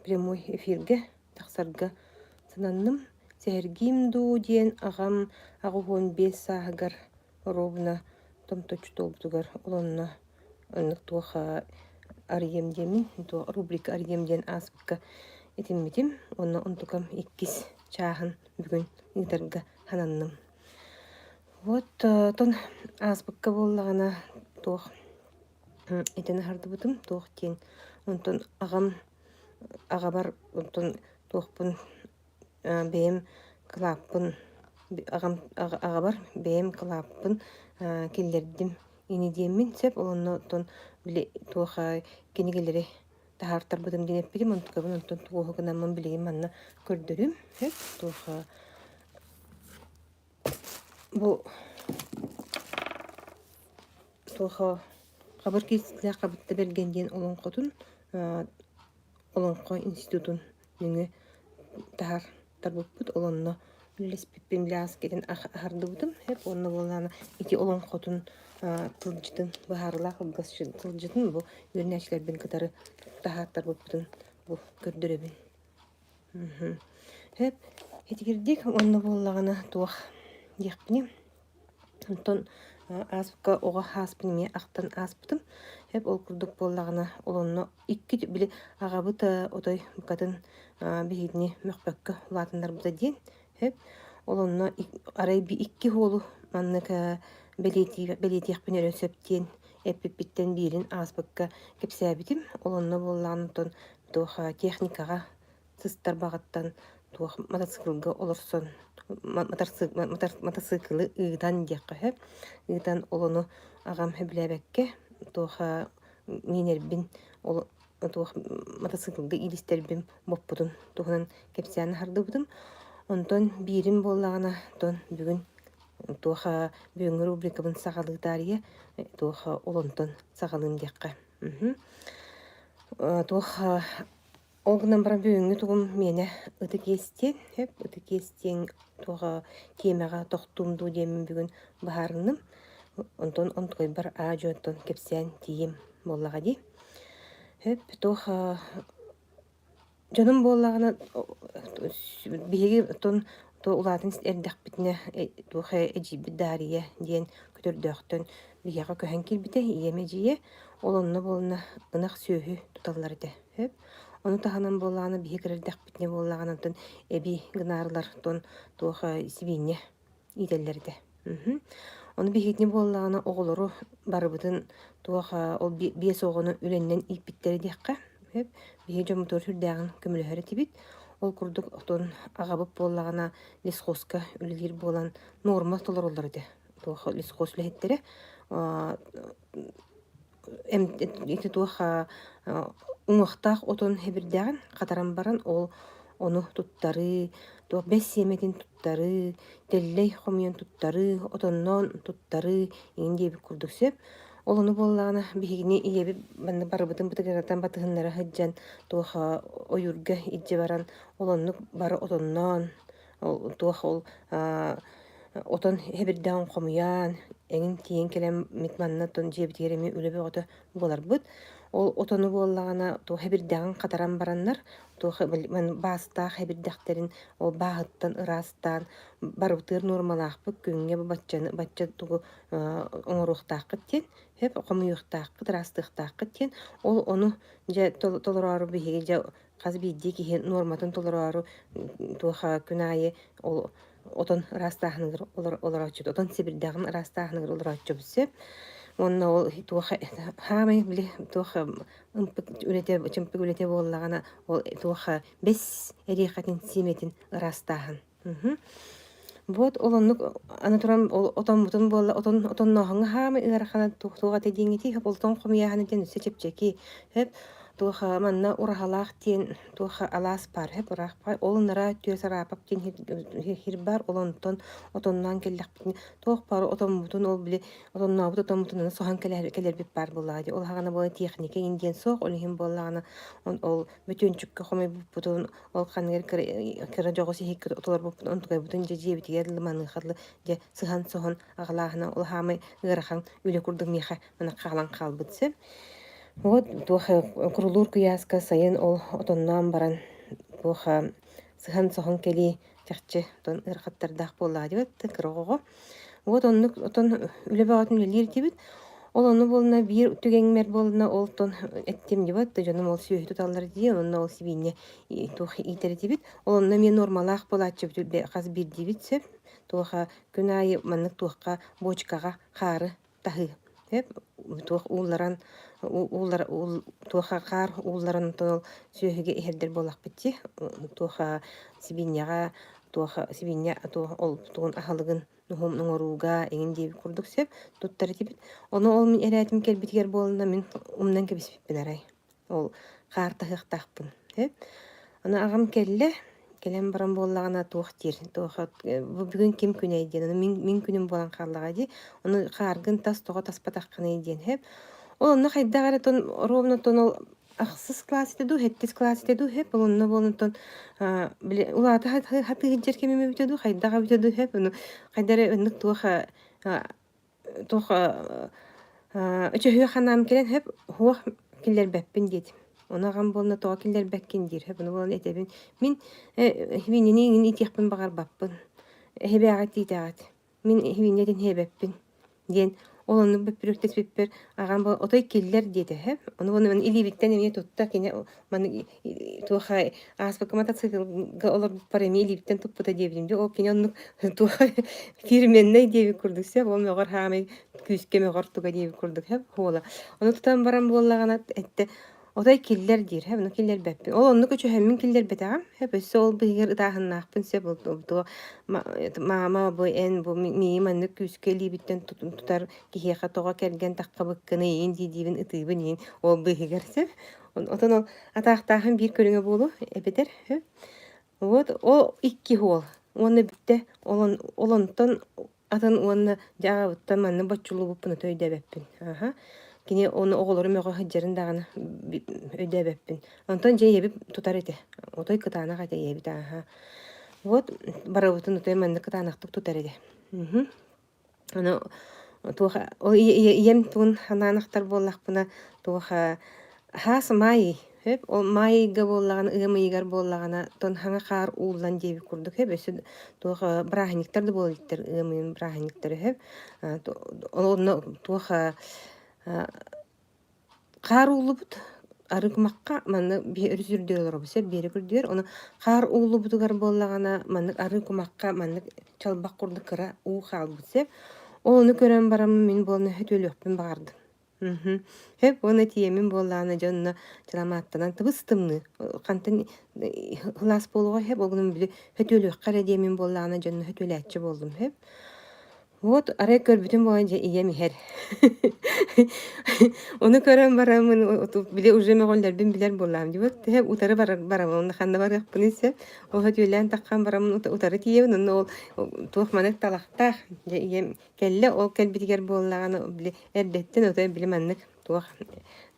прямой эфиргэ тахсарга сананным. Сэһэргиим дуу диэн аҕам 85 сааһыгар оруобуна томточчу туолбутугар олонно оннук туох арыйыам диэммин, туох рубрика арыйыам диэн ааспыкка этиммитим уонна онтукам иккис чааһын бүгүн ыытарга сананным. Вот оттон ааспыкка буоллаҕына туох этэн аһардыбытым туох диэн онтон аҕам аҕабар онтон туохпун бэйэм кылааппын аҕам аҕабар бэйэм кылааппын киллэрдим ини диэммин сөп уонна оттон били туох кинигэлэри таһаартарбытым диэн эппитим онтукабын онтон туоһу гынаммын билигин манна көрдөрүм сөп туох бу туох хабыр киистэлээх Хабытта Бэргэн диэн олоҥхотун Олоҥхо институтун нөҥүө таһаартарбыппыт. Ол онно үлэлэспиппин билээскитин аһардыбытым. Сөп уонна буоллаҕына ити олоҥхотун тылдьытын быһаарыылаах кылгас тылдьытын бу үөрэнээччилэрбин кытары таһаартарбыппытын бу көрдөрөбүн. Сөп итигирдик уонна буоллаҕына туох диэхпиний Онтон ааспыкка оҕо ааспын эмиэ ахтан ааспытым. Эп ол курдук буоллаҕына, ол онно икки били аҕабыт отой букатын биһигини мөхпөккө улаатыннарбыта диэн. Эп ол онно арай икки уолу маннык бэлиэтиэхпин эрэ сөп диэн эппиппиттэн биирин ааспыкка кэпсээбитим. Ол онно буоллаҕына оттон туох техникаҕа сыстар баҕаттан туох матасыыкылга олорсон матасыыкылы ыытан диэххэ сөп. Ыытан ол ону аҕам сөбүлээбэккэ туох миинэрбин ол туох матасыыкылга иилистэрбин боппутун туһунан кэпсээн аһардыбытым. Онтон биирим буоллаҕына, оттон бүгүн туох бүгүҥҥү рубрикабын саҕалыы таарыйа туох ол онтон саҕалыым диэххэ. Туох Ол гынан баран бүгүҥҥү тугум миэнэ ытык иэс диэн, сөп ытык иэс диэн туох тиэмэҕэ тохтуум дуу диэммин бүгүн быһаарынным. Онтон онтукайбар аа-дьуо оттон кэпсээн тиийиэм буоллаҕа дии. Сөп туох дьонум буоллаҕына биһиги оттон улаатан эрдэхпитинэ туох эдьиийбит Даарыйа диэн көтөрдөөхтөн биһиэхэ көһөн киирбитэ ийэм эдьиийэ. Ол онно буолна ынах сүөһү туталлар этэ. Сөп. Ону таһынан буоллаҕына биһи кыра эрдэхпитинэ буоллаҕына онтон эбии гынаарылар тон туох сибиинньэ иитэллэр этэ. Ону биһигини буоллаҕына оҕолору барыбытын туох ол биэс оҕону үлэннэн ииппиттэрэ диэххэ сөп. Биһиги дьоммутугар сүрдээҕин көмөлөһөр этибит. Ол курдук отон аҕабыт буоллаҕына лесхозка үлэлиир буолан нуорма толороллор этэ. Туох лесхоз үлэһиттэрэ ити туох уҥуохтаах отон хэбирдэҕин хатаран баран ол ону туттарыы, туох бэс сиэмэтин туттарыы, тэллэй хомуйан туттарыы, отонноон туттарыы иҥин диэбит курдук сөп. Ол ону буоллаҕына биһигини ийэбит манна барыбытын бытыгыратан батыһыннара сылдьан туох ойуурга илдьэ баран ол оннук бары отонноон ол туох ол отон хэбирдэҕин хомуйан, эҥин тиийэн кэлэммит манна оттон дьиэбитигэр эмиэ үлэ бөҕөтө буоларбыт. Ол отону буоллаҕына туох хэбирдэҕин хатаран бараннар, туох баастаах хэбирдэхтэрин ол бааһыттан ыраастаан барыбытыгар нуормалаахпыт күҥҥэ бу баччаны бачча тугу оҥоруохтааххыт диэн, сөп хомуйуохтааххыт, ыраастыахтааххыт диэн ол ону дьэ толороору биһиги дьэ хас биирдии киһи нуорматын толороору туох күн аайы ол отон ыраастааһыныгар олорооччубут, отон сэбирдэҕин ыраастааһыныгар олорооччубут сөп. Уонна ол туох хаамай били туох ымпык үлэтэ чымпык үлэтэ буоллаҕына ол туох бэс эриэхэтин сиэмэтин ыраастааһын. Вот ол оннук аны туран ол отоммутун буолла отон отоннооһуҥҥа хаамай ыарахана туох туох этэ диэҥҥитий ол отон хомуйааһына диэн өссө чэпчэки сөп туох манна ураһалаах диэн туох алаас баар сөп ыраах баар ол ынараа түөс араапап диэн сир баар ол онтон отонноон кэллэхпитинэ туох баар отоммутун ол били отоннообут отоммутун аны соһон кэлэрбит баар буоллаҕа дии ол аҕана буолан техника иҥин диэн суох ол иһин буоллаҕына ол бөтүөнчүккэ хомуйбуппутун ол ханыгар кыра дьоҕус иһиккэ толорбуппун онтукайбытын дьэ дьиэбитигэр дылы маныаха дылы дьэ сыһан-соһон аҕалааһына ол хаамай ыарахан үлэ курдук миэхэ маны хаалан хаалбыт сөп. Вот туох курулуур куйааска сайын ол отонноон баран туох сыһан-соһон кэлии чахчы отон ыарахаттардаах буоллаҕа диэбит кыра оҕоҕо. Вот оннук отон үлэ бөҕөтүн үлэлиир этибит. Ол ону буолна биир түгэҥмэр буолна ол тон эттим диэбит дьонум ол сүөһү туталлар дии онно ол сибиинньэ туох иитэр этибит. Ол онно эмиэ нуормалаах буолааччыбыт хас биирдиибит сөп. Туоха күн аайы маннык туохха бочкаҕа хаары таһыы сөп туох уулларан ууллар туоха хаар уулларан онтон ол сүөһүгэ иһэрдэр буоллахпыт дии туоха сибиинньэҕэ туоха сибиинньэ туох ол тугун аһылыгын оҥорууга эҥин диэбит курдук сөп туттар этибит ону ол мин эрээтим кэлбитигэр буолла мин умнан кэбиспиппин арай Ол хаартаһыахтаахпын. Сөп. Аны аҕам кэллэ, кэлэн баран буоллаҕына туох диир, туох бу бүгүн ким күнэй диэн, ону мин, мин күнүм буолан хааллаҕа дии. Ону хааргын тас тоҕо таспатаххыный диэн, сөп. Ол онно хайдах эрэ тон ровно тон ол ахсыс класс этэ дуу, сэттис класс этэ дуу, сөп. Ол онно буолан тон били улаата хатыы сылдьар кэмим эбитэ дуу, хайдах эбитэ дуу, сөп. Ону хайдах эрэ оннук туох туох өчөһүөх санаам кэлэн сөп уһуох киллэрбэппин диэтим. Ону аҕам буолла тоҕо киллэрбэккин диир. Сөп ону буолан этэбин. Мин эһибинини иҥин иитиэхпин баҕарбаппын. Эһибээҕит иитэҕит. Мин эһибинньэтин иһэбэппин диэн ол оннук бөппүрүктэспиппэр аҕам бу отой киллэр диэтэ сөп. Ону буолан илиибиттэн эмиэ тутта кини Маны туоха ааспыкка мотоциклга олорбуппар эмиэ илиибиттэн туппута диэбитим дии. Ол кини оннук туоха фирменнэй диэбит курдук сөп. Ол мөҕөр хаамай күүскэ мөҕөр туга диэбит курдук сөп уола. Ону тутан баран буоллаҕына эттэ отой киллэр диир сөп. Ону киллэрбэппин. Ол оннук өчөһөммүн киллэрбэтэҕим сөп. Өссө ол быыһыгар ытааһыннаахпын сөп. Ол маама бу эн бу миигин маннык күүскэ илиибиттэн тутар киһиэхэ тоҕо кэргэн таххабыккыный иин дии диибин ытыыбын иин ол быыһыгар сөп. Отон ол атаахтааһын биир көрүҥэ буолуо эбэтэр вот ол икки уол уонна бүттэ ол ол онтон атын уонна дьэ аҕабыттан манна боччуллубуппун ото өйдөөбөппүн аха кини ону оҕолору мөҕө сылдьарын даҕаны өйдөөбөппүн онтон дьэ ийэбит тутар этэ отой кытаанах этэ ийэбит ааха вот барыбытын отой маннык кытаанахтык тутар этэ Аны туох ол ийэм тугун анаан ахтар буоллахпына туох хаас маай сөп ол маай ыйга буоллаҕына ыам ыйыгар буоллаҕына тон хаҥа хаар ууллан диэбит курдук сөп өссө туох бырааһынньыктар да буола иликтэр ыам ыйын бырааһынньыктара сөп ол онно туох Хаар ууллубут, арыы кумахха манна биһи өрүс үрдүгэр олоробут сөп биэрэк үрдүгэр. Ону хаар ууллубутугар буоллаҕына маннык арыы кумахха маннык чалбах курдук кыра уу хаалбыт сөп. Ол ону көрөн бараммын мин буолна сөтүөлүөхпүн баҕардым. Мхм. Сөп уонна тиийэммин буоллаҕына дьэ онно чаламааттанан тыбыс-тымныы хантан сылаас буолуоҕай сөп ол гынан били сөтүөлүөххэ эрэ диэммин буоллаҕына дьэ онно сөтүөлээччи буоллум сөп. Вот арай көрбүтүм буолан дьэ ийэм иһэр. Ону көрөн бараммын били уже мөҕүллэрбин билэр буоллаҕым дии. Вот төһө утары барар барабын онно ханна барыахпыный сөп. Ол сөтүөлээн таххан бараммын утары тиийэбин онно ол туох маннык талахтаах дьэ ийэм кэллэ ол кэлбитигэр буоллаҕына били эрдэттэн отой били маннык туох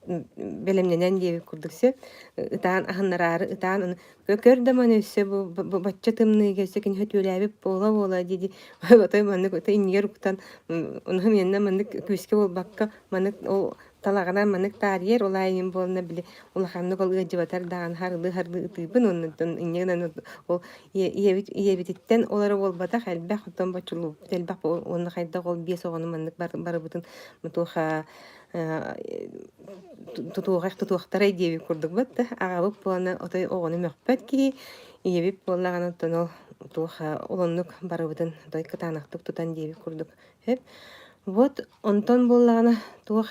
бэлэмнэнэн диэбит курдук сөп ытаан аһыннараары ытаан ону көр да маны өссө бу бачча тымныыга өссө кини сөтүөлээбит буола-буола дии отой маннык отой иннигэр уктан ону миэннэ маннык күүскэ буолбакка маннык ол талаҕынан маннык таарыйар ол аайы буолна били улаханнык ол ыалдьыбатар даҕаны харылыы-харылыы ытыыбын оннуттан инньэ гынан ол ийэбит ийэбититтэн ол эрэ буолбатах элбэх оттон бочуллубуппут элбэх уонна хайдах ол биэс оҕону маннык барыбытын туох тутуоҕах тутуохтарай диэбит курдук да аҕабыт буолана отой оҕону мөхпөт киһи ийэбит буоллаҕына оттон ол туох ол оннук барыбытын отой кытаанахтык тутан диэбит курдук сөп вот онтон буоллаҕына туох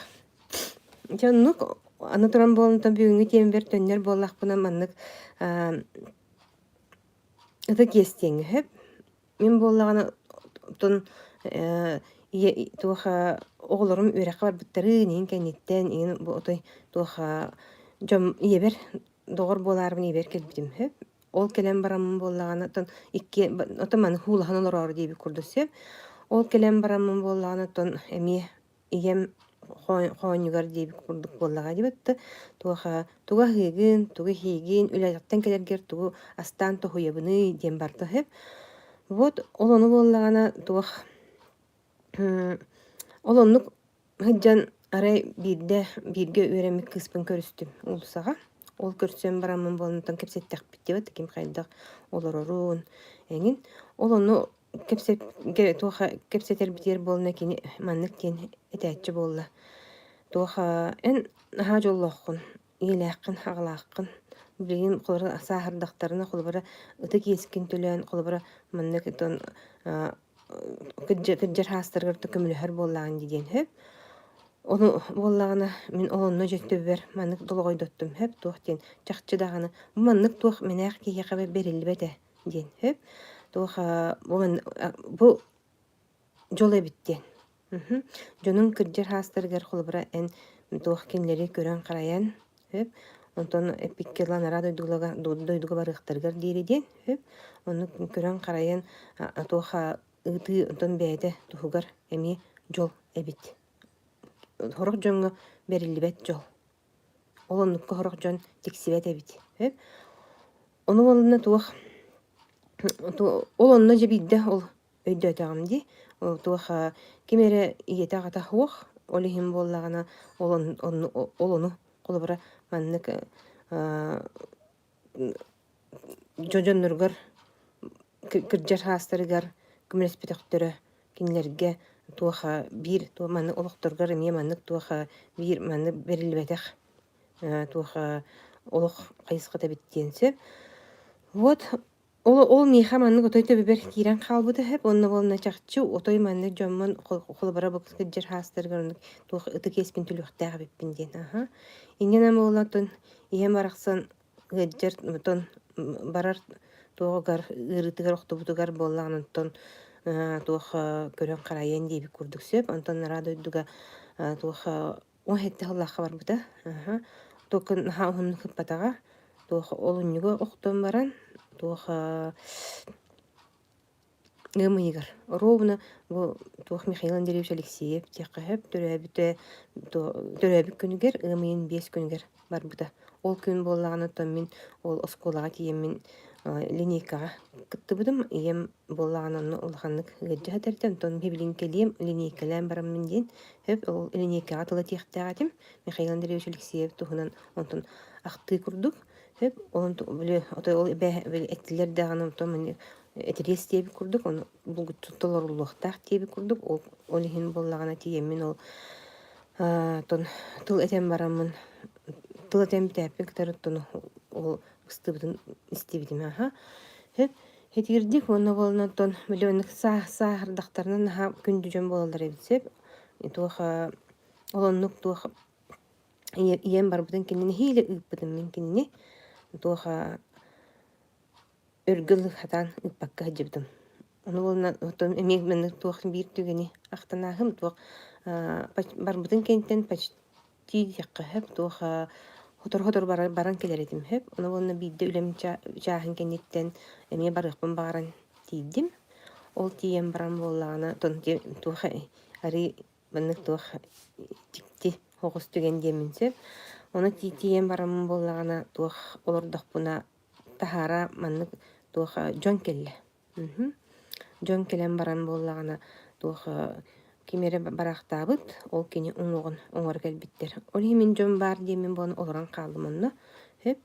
дьэ оннук аны туран буолан бүгүҥҥү тиэмэбэр төннөр буоллахпына маннык ытык иэстиэҥҥэ сөп Мин буоллаҕына оттон ээ ийэ туох оҕолорум үөрэххэ барбыттарын иһин кэнниттэн иһин бу отой туох дьон ийэбэр доҕор буолаарбын ийэбэр кэлбитим сөп. Ол кэлэн бараммын буоллаҕына оттон икки оттон маны һуулаһан олороору диэбит курдук сөп. Ол кэлэн бараммын буоллаҕына оттон эмиэ ийэм хоонньугар диэбит курдук буоллаҕа диэбит да туох тугу аһыыгын, тугу иһиигин, үлэҕиттэн кэлэргэр тугу астаан тоһуйабыный диэн барда үһү. Вот ол ону буоллаҕына туох ол оннук сылдьан Арай биирдэ бииргэ үөрэммит кыыспын көрүстүм уулуссаҕа. Ол көрсөн бараммын буолан кэпсэттэхпит диэбит ким хайдах олорорун эҥин. Ол ону кэпсэт туох кэпсэтэрбитигэр буолна кини маннык диэн этээччи буолла. Туох эн наһаа дьоллооххун, ийэлээххин, аҕалааххын. Билигин холобура сааһырдахтарына холобура ытык иэскин төлөөн холобура маннык отон кырдьар саастарыгар да көмөлөһөр буоллаҕыҥ дии диэн сөп. Ону буоллаҕына мин ол онно дьэ төбөбөр маннык долоҕойдоттум сөп туох диэн чахчы даҕаны бу маннык туох мэнээх киһиэхэ бэриллибэт ээ диэн сөп. Туох бу бу дьол эбит диэн. Дьонуҥ кырдьар саастарыгар холобура эн туох кинилэри көрөн-харайан сөп. Онтон эппиккэ дылы анараа дойдуга дойдуга барыахтарыгар диэри диэн сөп. Оннук көрөн-харайан туох ыытыы онтон бэйэтэ туһугар эмиэ дьол эбит. Сорох дьоҥҥо бэриллибэт дьол. Ол оннукка сорох дьон тиксибэт эбит. Сөп. Ону уонна туох ол онно дьэ биирдэ ол өйдөөтөҕүм дии. Ол туох ким эрэ ийэтэ-аҕата суох, ол иһин буоллаҕына ол ол ону холобура маннык дьонноругар кырдьар саастарыгар көмөлөспөтөхтөрө кинилэргэ туох биир маннык олохторугар эмиэ маннык туох биир маннык бэриллибэтэх туох олох хайысхата эбит диэн сөп. Вот Ол ол миэхэ маннык отой төбөбөр киирэн хаалбыта сөп уонна буолна чахчы отой маннык дьоммун холобура бу кырдьар саастарыгар оннук туох ытык иэспин түлүөхтээх эбиппин диэн аһа. Инньэ буолла оттон ийэм барахсан ыалдьар оттон барар туоҕугар ыарыытыгар охтубутугар буоллаҕына онтон туох көрөн-харайан диэбит курдук сөп. Онтон анараа дойдуга туох 17 сыллаахха барбыта. Аһа. Туох наһаа уһуннук сыппатаҕа. Туох олунньуга охтон баран, туох ыам ыйыгар оруобуна бу туох Михаил Андреевич Алексеев диэххэ сөп төрөөбүтэ төрөөбүт күнүгэр ыам ыйын 5 күнүгэр барбыта. Ол күн буоллаҕына оттон мин ол оскуолаҕа тиийэммин линейкаҕа кыттыбытым. Ийэм буоллаҕына онно улаханнык ыалдьа сытар этэ. Онтон билигин кэлиэм, линейкэлээн бараммын диэн сөп ол линейкаҕа тыл этиэхтээх этим. Михаил Андреевич Алексеев туһунан онтон ахтыы курдук сөп. Ол били отой ол били эттилэр даҕаны онтон этириэс диэбит курдук ону булгуччу толоруллуохтаах диэбит курдук ол ол иһин буоллаҕына тиийэммин ол оттон тыл этэн бараммын тыл этэн бүтээппин кытары оттон ол ыстыбытын истибитим аха сөп Итиирдик уонна буолан оттон били оннук сааһырдахтарына наһаа күндү дьон буолаллар эбит сөп. Туох ол оннук туох ийэм барбытын кинини нэһиилэ ыыппытым мин кинини туох өргө сатаан ыыппакка сылдьыбытым. Ону буолан оттон эмиэ маннык туох биир түгэни ахтанааһым туох барбытын кэнниттэн почти диэххэ сөп туох сотору-сотору баран кэлэр этим сөп. Ону уонна биирдэ үлэм чааһын кэнниттэн эмиэ барыахпын баҕаран тиийдим. Ол тиийэн баран буоллаҕына туох арыый маннык туох дьикти оҕус түгэн диэммин сөп. Ону тиийэн бараммын буоллаҕына туох олордохпуна таһаара маннык туох дьон кэллэ. Дьон кэлэн баран буоллаҕына туох ким эрэ бараахтаабыт, ол кини уҥуоҕун оҥоро кэлбиттэр. Ол иһин мин дьон баар диэммин буолан олорон хааллым онно. Сөп.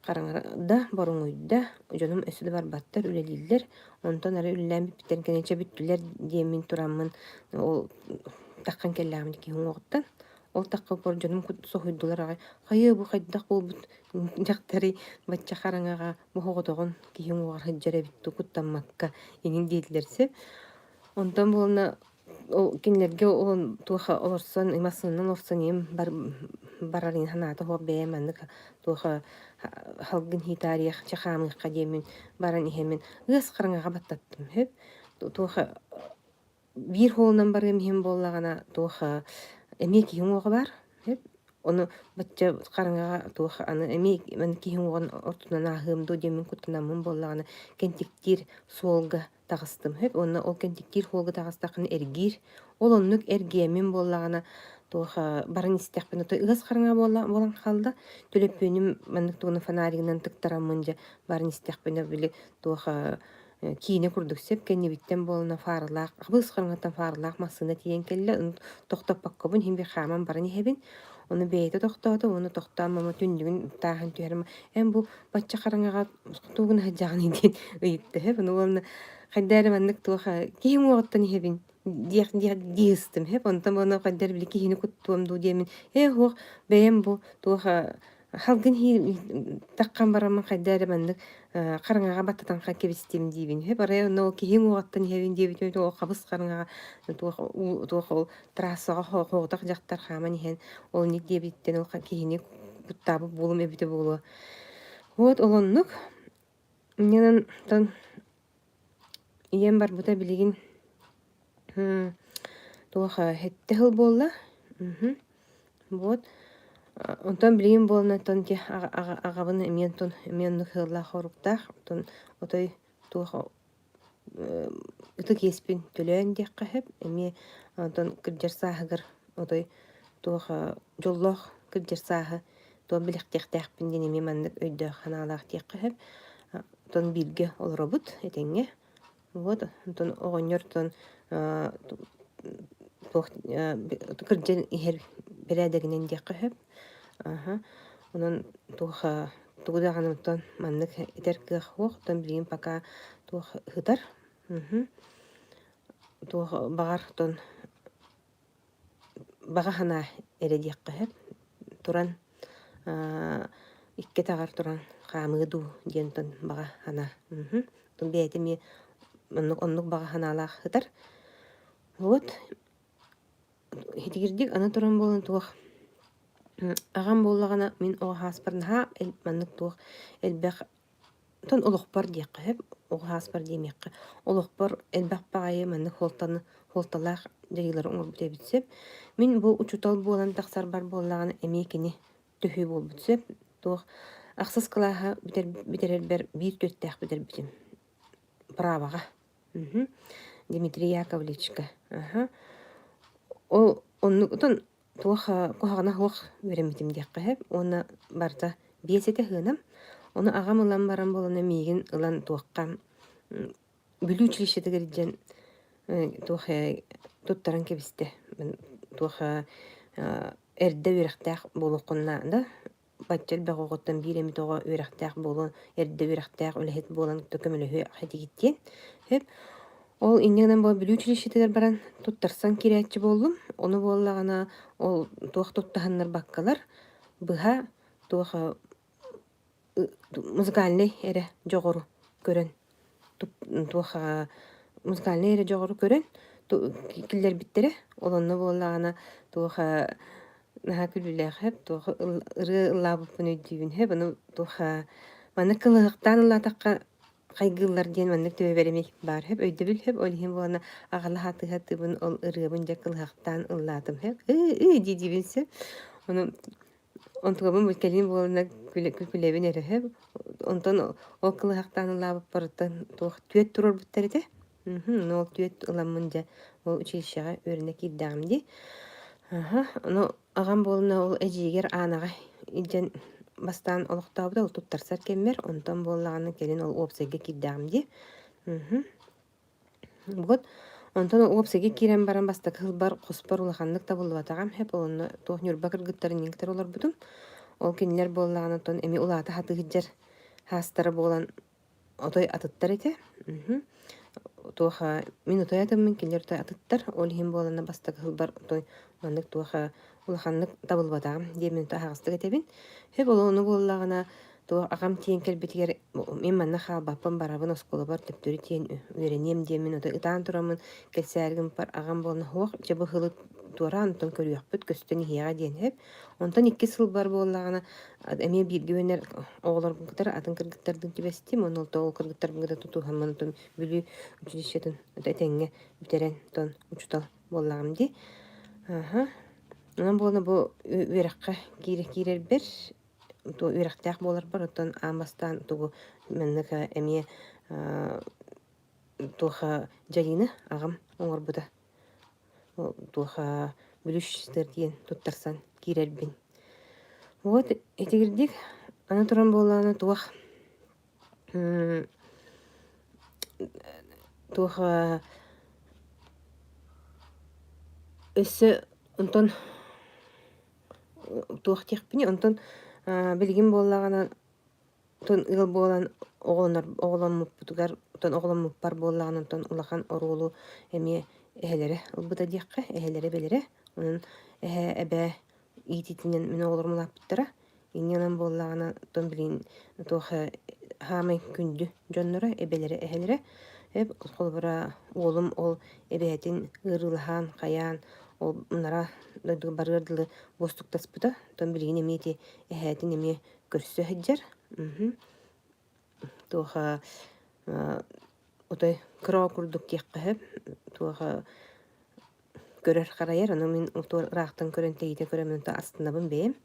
Хараҥарда, боруҥуйда, дьонум өссө да барбаттар, үлэлииллэр. Онтон арай үлэлээн бүппүттэрин кэннэ чэ бүттүлэр диэммин тураммын ол таххан кэллэҕим киһи уҥуоҕуттан. Ол таххыппар дьонум соһуйдулар аҕай, хайа бу хайдах буолбут дьахтарый бачча хараҥаҕа бу соҕотоҕун киһи уҥуоҕар сылдьар эбит дуу куттаммакка иҥин диэтилэр сөп. Онтон буолна ол кинилэргэ ол туох олорсон массыынанан олорсон ийэм бар барар иһин санаата суох бэйэм маннык туох салгын хитаарыйах чэ хаамыахха диэммин баран иһэммин ыас хараҥаҕа баттаттым сөп. Туох Биир холунан барыам иһин буоллаҕына туох эмиэ киһи уҥуоҕа баар сөп. Ону бачча хараҥаҕа туох аны эмиэ маны киһи уҥуоҕун ортотунан ааһыам дуо диэммин куттанаммын буоллаҕына кэнтиктиир суолга таҕыстым сөп. Уонна ол кэнтиктиир суолга таҕыстаххына эргиир. Ол оннук эргийэммин буоллаҕына туох баран истэхпинэ то ыас хараҥа буолла буолан хаалла. Төлөпүөнүм маннык тугунан фонаригынан тыктараммын дьэ баран истэхпинэ били туох. киинэ курдук сөп кэннибиттэн буолана фаралаах хабыс хараҥаттан фаралаах массыына тиийэн кэллэ ону тохтоппоккобун иһин биир хааман баран иһэбин ону бэйэтэ тохтоото уонна тохтоон мама түннүгүн тааһын түһэрим эн бу бачча хараҥаҕа тугун сылдьаҕыный диэн ыйытта сөп ону уонна хайда эрэ маннык туох киһи уҥуоҕуттан иһэбин диэх диэх дии ыстым сөп онтон буолан хайда эрэ били киһини куттуом дуу диэмин ээ суох бэйэм бу туох Халгын таххан бараммын хайда эрэ маннык хараҥаҕа баттатан кэбистим диибин. Үһү барай онно ол киһиҥ уоҕуттан иһэбин диэбитим ол хабыс хараҥаҕа туох туох ол трассаҕа хоҕутах дьахтар хааман иһэн ол инник диэбиттэн ол киһини куттаабыт буолум эбитэ буолуо. Вот ол оннук. Инньэ гынан Ийэм барбыта билигин туох сэттэ сыл буолла. Вот. Онтон билигин буолан оттон ити аҕабын эмиэ онтон эмиэ оннук сыаллаах-соруктаах. Оттон отой туох ытык иэспин төлөөн диэххэ сөп. Эмиэ онтон кырдьар сааһыгар отой туох дьоллоох кырдьар сааһы туох билэхтиэхтээхпин диэн эмиэ маннык өйдөөх санаалаах диэххэ сөп. Оттон бииргэ олоробут этэҥҥэ. Вот онтон оҕонньортон туох кырдьан иһэр бэрээдэгинэн диэххэ сөп. Аха. Онон туох тугу даҕаны оттон маннык этэр кыах суох. Оттон билигин пока туох ыһытар. Туох баҕар оттон баҕа санаа эрэ диэххэ сөп. Туран икки атаҕар туран хаамыы дуу диэн оттон баҕа санаа. Оттон бэйэтэ эмиэ оннук оннук баҕа санаалаах сытар. Вот итигирдик аны туран буолан туох аҕам буоллаҕына мин оҕо сааспар наһаа маннык туох элбэх Оттон олохпор диэххэ сөп, оҕо сааспар диэмиэххэ, олохпор элбэх баҕайы маннык суолтаны суолталаах дьайыылары оҥорбут эбит сөп. Мин бу учуутал буолан тахсарбар буоллаҕына эмиэ кини төһүү буолбут сөп. Туох ахсыс кылааһы бүтэрэрбэр биир түөртээх бүтэрбитим. Праваҕа. Дмитрий Яковлевичка. Аха. Ол оннук Туох куһаҕана суох үөрэммитим диэххэ сөп уонна барыта биэс этэ сыанам. Ону аҕам ылан баран буолана миигин ылан туохха Бүлүү училищетыгар илдьэн туох туттаран кэбистэ. Туох эрдэ үөрэхтээх буолуоххун наада бачча элбэх оҕоттон биир эмит оҕо үөрэхтээх буолуон, эрдэ үөрэхтээх үлэһит буолан көмөлөһүө этигит диэн. Сөп. Ол инньэ гынан буолан Бүлүү училищетыгар баран туттарсан киирээччи буоллум. Ону буоллаҕына ол туох туттаһыннарбаккалар быһа туох музыкальнай эрэ дьоҕуру көрөн туох музыкальнай эрэ дьоҕуру көрөн киллэрбиттэрэ. Ол онно буоллаҕына туох наһаа күлүүлээх сөп туох ырыа ыллаабыппын өйдүүбүн сөп. Ону туох маннык кылыһахтаан ыллаатахха хайгыыллар диэн маннык төбөбөр эмиэ баар сөп өйдөбүл сөп. Ол иһин буолана аҕала сатыы-сатыыбын ол ырыабын дьэ кылыһахтаан ыллаатым сөп. Ыы-ыы дии-диибин сөп. Ону Онтугабын кэлин буолана күлэбин эрэ сөп. Онтон ол кылыһахтаан ыллаабыппарыттан туох түөт туруорбуттар этэ. Мхм, ол түөт ыламмын дьэ ол училищеҕа үөрэнэ киирдэҕим дии. Аха, ону аҕам буолана ол эдьиийигэр Аанаҕа илдьэн бастаан олохтообута, ол туттарсар кэммэр, онтон буоллаҕына кэлин ол уопсайга киирдэҕим дии. Мхм. Вот. Онтон уопсайга киирэн баран бастакы сылбар хоспор улаханнык табыллыбатаҕым сөп. Онно туох Ньурба кыргыттарын иҥин кытары олорбутум. Ол кинилэр буоллаҕына оттон эмиэ улаата сатыы сылдьар саастара буолан отой атыттар этэ. Мхм. Туох мин отой атыммын, кинилэр отой атыттар. Ол иһин буоланна бастакы сылбар отой маннык туох улаханнык табыллыбатаҕым диэммин аһаҕастык этэбин. Сөп ол ону буоллаҕына Туох аҕам тиийэн кэлбитигэр мин манна хаалбаппын барабын оскуолабар төптөрү тиийэн үөрэниэм диэммин ото ытаан тураммын кэлсээри гыммыппар аҕам буолан суох дьэ бу сылы туораан онтон көрүөхпүт көстөн иһиэҕэ диэн сөп. Онтон иккис сылбар буоллаҕына эмиэ бииргэ үөрэнэр оҕолорбун кытары атын кыргыттардыын түбэстим уонна ол кыргыттарбын кытта тутуһаммын онтон Бүлүү училищетын этэҥҥэ бүтэрэн онтон учуутал буоллаҕым дии. Аха. Онон буолла бу үөрэххэ киирэрбэр үөрэхтээх буоларбар оттон аан бастаан тугу маннык эмиэ туох дьайыыны аҕам оҥорбута туох бүлүүчтэр диэн туттарсан киирэрбин вот итигирдик аны туран буоллаҕына туох. Туох өссө онтон туох диэхпиний, онтон билигин буоллаҕына Оттон ыал буолан оҕолонор оҕоломмуппутугар оттон оҕоломмуппар буоллаҕына онтон улахан оруолу эмиэ эһэлэрэ ылбыта диэххэ, эһэлэрэ эбэлэрэ. Онон эһээ, эбээ иитиитинэн мин оҕолорум улааппыттара. Инньэ гынан буоллаҕына оттон билигин туох саамай күндү дьонноро эбэлэрэ, эһэлэрэ. Холобура, уолум ол эбээтин ыарыылаһан, хайаан ол мунара дойдуга барыар дылы буостуктаспыта. Оттон билигин эмиэ ити эһээтин эмиэ көрсө сылдьар. Туох отой кыра курдук диэххэ сөп. Туох көрөр-харайар, ону мин ыраахтан көрөн тэйитэ көрөммүн то астынабын бэйэм.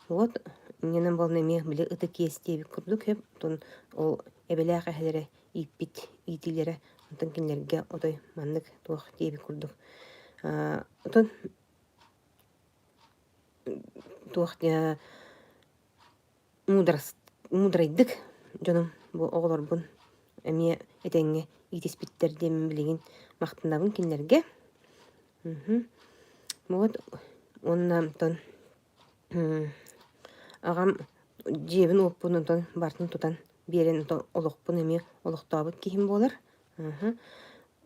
Вот иннинэн буолна эмиэ били ытык иэс диэбит курдук сөп. Оттон ол эбэлээх эһэлэрэ ииппит иитиилэрэ онтон кинилэргэ отой маннык туох диэбит курдук. Оттон туох муударайдык дьонум бу оҕолорбун эмиэ этэҥҥэ иитиспиттэр диэммин билигин махтанабын кинилэргэ. Вот уонна онтон аҕам дьиэбин-уоппун онтон барытын тутан биэрэн онтон олохпун эмиэ олохтообут киһим буолар.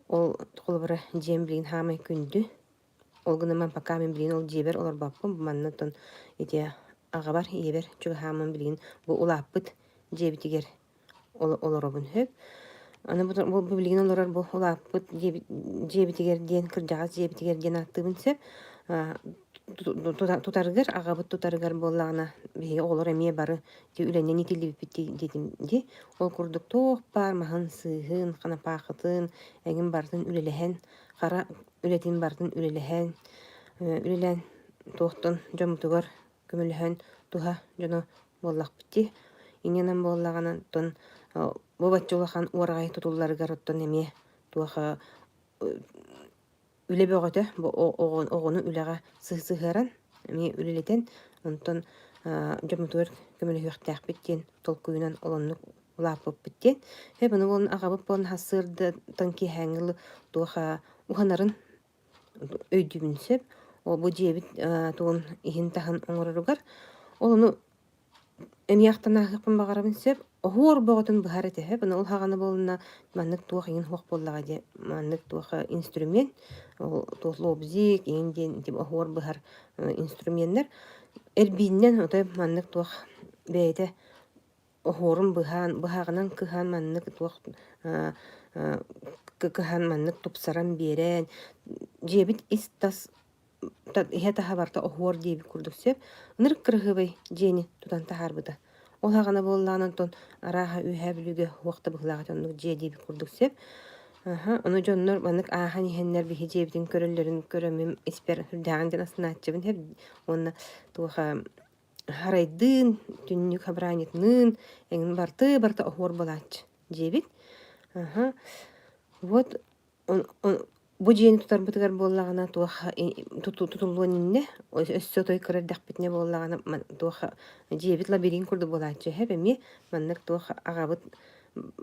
Ол холобура дьиэм билигин саамай күндү. Ол гынан пока мин билигин ол дьиэбэр олорбоппун, манна оттон ити аҕабар, ийэбэр чугаһааммын билигин бу улааппыт дьиэбитигэр олоробун сөп. Аны бу, бу билигин олорор бу улааппыт дьиэбитигэр диэн, кырдьаҕас дьиэбитигэр диэн ааттыыбын сөп. Тутарыгар, аҕабыт тутарыгар буоллаҕына, биһиги оҕолор эмиэ бары үлэнэн иитиллибиппит диэтим дии. Ол курдук туох баар маһын, сыыһын, ханапаахытын эҥин барытын үлэлэһэн, хара үлэтин барытын үлэлэһэн, үлэлээн туохтан дьоммутугар көмөлөһөн туһа дьоно буоллахпыт дии. Инньэнэн буоллаҕына оттон бу бачча улахан уораҕай тутулларыгар оттон эмиэ туох үлэ бөҕөтө бу оҕону үлэҕэ сыһыаран эмиэ үлэлэтэн онтон дьоммутугар көмөлөһүөхтээхпит диэн толкуйунан олоннук улааппыппыт диэн. Ээ ону буолан аҕабыт буолан сарсыардаттан киэһээҥҥи дылы туох уһанарын өйдүүбүн сөп. Ол бу дьиэбит тугун иһин-таһын оҥороругар ол ону эмиэ ахтан ааһыахпын баҕарабын сөп. Оһуор бөҕөтүн быһар этэ сөп. Ону ол хаҕана буолунна маннык туох иҥин суох буоллаҕа диэн маннык туох инструмент ол туох лобзик иҥин диэн типа оһуор быһар инструменнар эрбииннэн отой маннык туох бэйэтэ Оһуорун быһаан, быһаҕынан кыһан маннык туох кыһан маннык тупсаран биэрэн, дьиэбит ис-тас иһэ-таһа барыта оһуор диэбит курдук сөп. Ынырык кыраһыабай дьиэни тутан таһаарбыта. Ол аҕана буоллаҕына онтон арааһа Үөһээ Бүлүүгэ уох да быһыылаах этэ оннук дьиэ диэбит курдук сөп. Аһа, ону дьоннор маннык ааһан иһэннэр биһи дьиэбитин көрөллөрүн көрөммүн испэр сүрдээҕин диэн астынааччыбын сөп уонна туох Харайдыын, түннүк хабараанньытыныын эҥин барты барыта оһуор буолааччы дьиэбит. Аһа. Вот бу дьиэни тутарбытыгар буоллаҕына туох тутуллуон иннэ өссө отой кыра эрдэхпитинэ буоллаҕына туох дьиэбит лабиринт курдук буолааччы үһү эмиэ маннык туох аҕабыт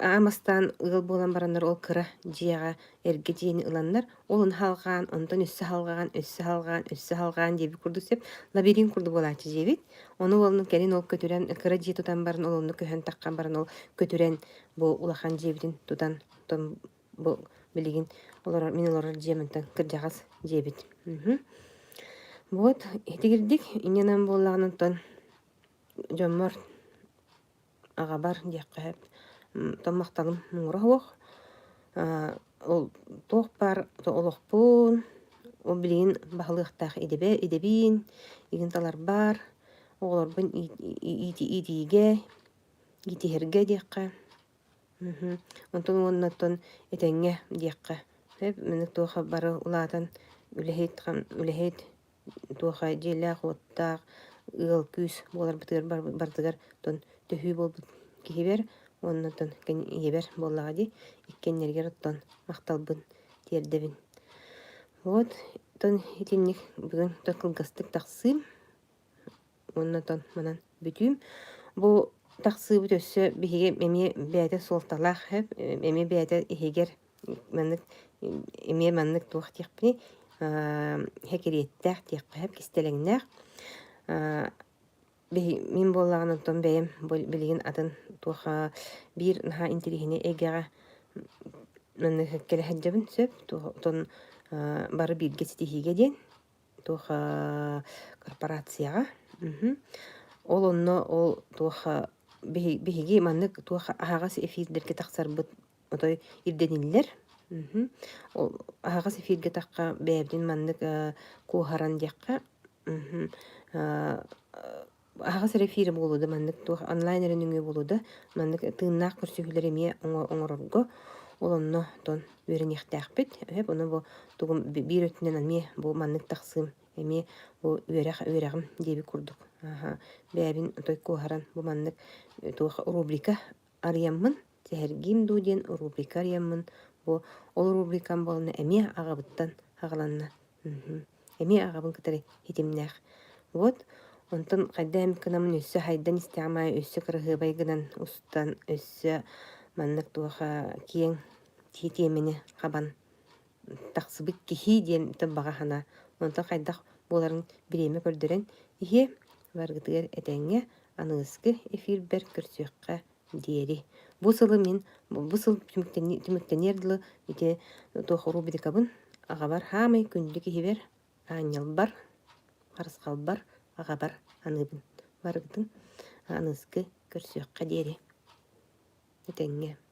аан бастаан ыал буолан бараннар ол кыра дьиэҕэ эргэ дьиэни ыланнар Ол ону халҕаан, онтон өссө халҕаан, өссө халҕаан, өссө халҕаан диэбит курдук сөп. Лабиринт курдук буолааччы дьиэбит. Ону уолун кэлин ол көтүрэн, кыра дьиэ тутан баран, ол онно көһөн таххан баран, ол көтүрэн бу улахан дьиэбитин тутан, оттон бу билигин олорор, мин олорор дьиэм онтон кырдьаҕас дьиэбит. Вот итигирдик инньэнэн буоллаҕына оттон дьоммор аҕабар диэххэ сөп оттон махталым муҥура суох. Ол туох баар олохпун, ол билигин баһылыахтаах идэбэ идэбин, игин таларбар, оҕолорбун иитиигэ, иитиһэргэ диэххэ. Онтон уонна оттон этэҥҥэ диэххэ сөп. Маны туох бары улаатан үлэһит үлэһит туоха дьиэлээх-уоттаах, ыал-күүс буоларбытыгар барытыгар оттон төһүү буолбут киһибэр уонна оттон ийэбэр буоллаҕа дии, иккиэннэригэр оттон махталбын тиэрдэбин. Вот оттон итинник бүгүн кылгастык тахсыым уонна оттон манан бүтүүм. Бу тахсыыбыт өссө биһиги эмиэ бэйэтэ суолталаах сөп, эмиэ бэйэтэ иһигэр маннык эмиэ маннык туох диэхпиний сэкириэттээх диэххэ сөп, кистэлэҥнээх. Мин буоллаҕына оттон бэйэм билигин атын туох биир наһаа интэриэһинэй эйгэҕэ маннык кэлэ сылдьабын сөп. Оттон бары бииргэ ситиһиигэ диэн туох корпорацияҕа. Ол онно ол туох биһиги маннык туох аһаҕас эфирдэргэ тахсарбыт отой ирдэниллэр. Ол аһаҕас эфиргэ тахха бэйэбитин маннык куоһаран диэххэ аһаҕас эрэ эфирэ буолуо да маннык туох онлайн эрэ нөҥүө буолуо да маннык тыыннаах көрсүһүүлэри эмиэ оҥорорго ол онно тон үөрэниэхтээхпит. Өп ону бу тугум биир өттүнэн эмиэ бу маннык тахсыым эмиэ бу үөрэх үөрэҕим диэбит курдук. Аха бэйэбин отой куоһаран бу маннык туох рубрика арыйаммын сэһэргиим дуу диэн рубрика арыйаммын бу ол рубрикам буолна эмиэ аҕабыттан аҕаланна. Эмиэ аҕабын кытары ситимнээх. Вот онтон хайда эмит гынаммын өссө хайдан истэҕим аайы өссө кыраһыабай гынан устан өссө маннык туох киэҥ тиэмэни хабан тахсыбыт киһи диэн баҕа санаа. Онтон хайдах буоларын бириэмэ көрдөрөн иһиэ. Барыгытыгар этэҥҥэ аныгыскы эфирбэр көрсүөххэ диэри. Бу сылы мин бу сыл түмүктэниэр дылы ити туох рубрикабын аҕабар хаамай күндү киһибэр аанньалбар харысхалбар аҕабар аныыбын. Барыгытын аныгыскы көрсүөххэ диэри. Этэҥҥэ.